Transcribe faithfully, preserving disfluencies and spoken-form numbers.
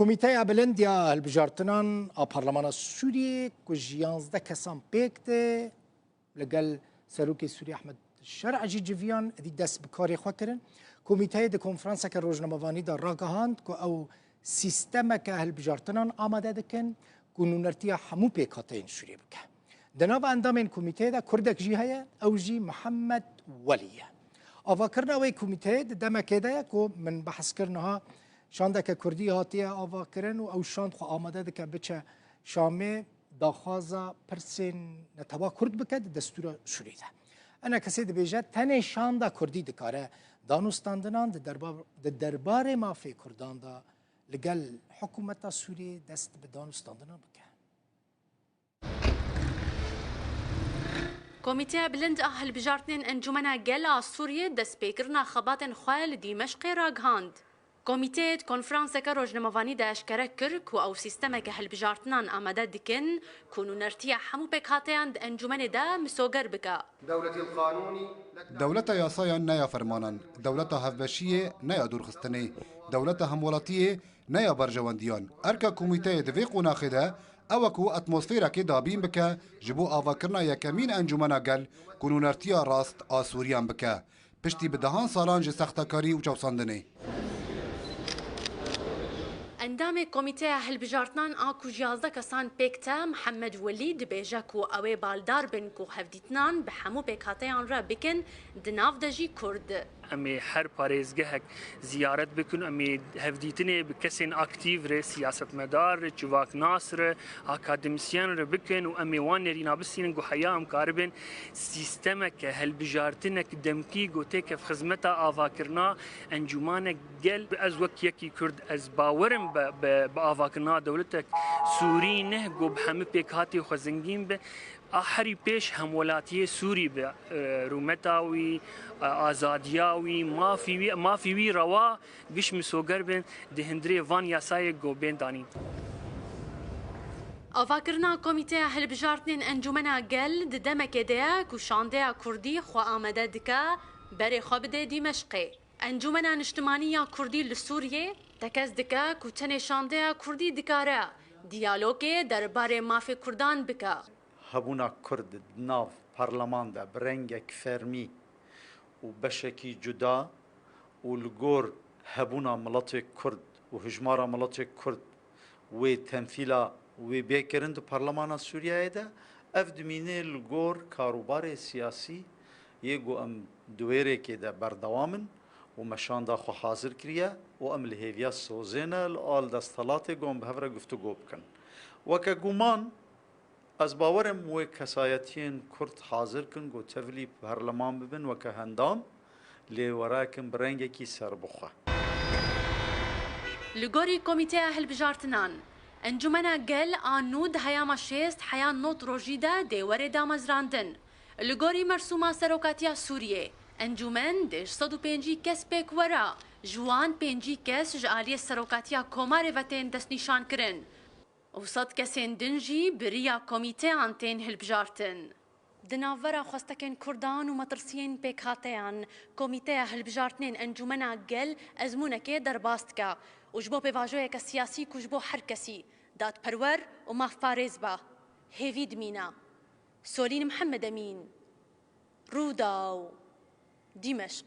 Komîteya Bilind ya Hilbijartinan a Parlemana Sûriyê ku ji yanzdeh kesan pêk tê, li gel Serokê Sûriyê Ehmed Şer'a jî civiyan, êdî dest bi karê xwe kirin. Komîteyê di konferanseke rojnamevanî de ragihand ku ew sîstemeke hilbijartinan amade dikin ku nûnertiya hemû pêkhateyên Sûriyê bike. Di nava endamên komîteyê de Kurdek jî heye, ew jî Mihemed Welî ye. Avakirina wê komîteyê di demekê de ye ku min behs kir niha şandeke Kurdî hatiye avakirin û ew şand xwe amade dike biçe Şamê, daxwaza pirsên netewa Kurd bike di destûra Sûrî de. ENKSê dibêje tenê şanda Kurdî dikare danûstandinan di derba-, di derbarê mafê Kurdan de li gel hikûmeta Sûriyê dest bi danûstandinan bike. Komîteya Bilind a Hilbijartinên Encûmena Gel a Sûriyê destpêkirina xebatên xwe li Dîmeşqê ragihand. Komîteyê di konferanseke rojnamevanî de eşkere kir ku ew sîstemeke hilbijartinan amade dikin ku nûnertiya hemû pêkhateyan di encûmenê de misoger bike. Dewleta yasayan ne ya fermanan, dewleta hevbeşiyê ne ya dûrxistinê, dewleta hemwelatiyê ne ya berjewendiyan. Erka komîteyê di vê qonaxê de ew e ku atmosferekê dabîn bike ji bo avakirina yekemîn encûmena gel ku nûnertiya rast a Sûriyan bike, piştî bi dehan salan ji sextekarî û çewsandinê. Endamê Komîteya Hilbijartinan a ku ji yazdeh kesan pêk te, Mihemed Welî, dibêje ku ew ê baldar bin ku hevdîtinan bi hemû pêkhateyan re bikin, di nav de jî Kurd. Em ê her parêzgehek ziyaret bikin û em ê hevdîtinê bi kesên aktîf re, siyasetmedar re, civaknas re, akademîsyen re bikin û em ê wan nêrîna bistînin ku heya em karibin sîstemeke, hilbijartinek demkî ku têkeve xizmeta avakirina encûmanek gel. Ez wek yekî Kurd, ez bawer im bi, bi, bi avakirina dewletek Sûrî ne ku bi hemî pêkhatê xwe zengîn be. A herî pêş hemwelatiyê Sûrî be, e, rûmeta wî, e, azadiya wî, mafî wî, mafî wî rewa giş misoger bin di hundirê van yasayê ku bên danîn. Avakirina Komîteya Hilbijartinên Encûmena Gel di demekê de ye ku şandeya Kurdî xwe amade dike berê xwe bide Dîmeşqê. Encûmena Niştimanî ya Kurdî li Sûriyê tekez dike ku tenê şandeya Kurdî dikare diyalogê derbarê mafê Kurdan bike. Hebûna Kurd di nav parleman de bi rengek fermî û beşekî cuda û li gor hebûna miletê Kurd û hijmara miletê Kurd wê temsîla wê bê kirin di Parlemana Sûriyeyê de, ev dimîne li gor karûbarê siyasî yê ku em di wê rêkê de berdewam in û me şanda xwe hazir kiriye û em li hêviya sozê ne li al desthilatê ku em bi hev re guftûgo bikin. Weke guman, Ez bawer im wê kesayetiyên Kurd hazir kin ku tevlî perleman bibin weke hendam, lê were kin bi rengekî serbixwe. Li gorî Komîteya Hilbijartinan, Encûmena Gel a nû di heyama şêst heya nod rojî de dê were damezrandin. Li gorî mersûma serokatiya Sûriyê, encûmen dê ji sed û pêncî kes pêk were, ji wan pêncî kes ji aliyê serokatiya Komarê ve tên destnîşankirin. û sed kesên din jî bi riya komîteyan tên hilbijartin. Di navbera xwestekên Kurdan û metirsiyên pêkhateyan, Komîteya Hilbijartinên Encûmena Gel ezmûnekê derbas dike û ji bo pêvajoyeke siyasî ku ji bo her kesî, dadperwer û mafparêz be, hêvî dimîne. Solîn Mihemed Emîn, Rûdaw, Dîmeşq.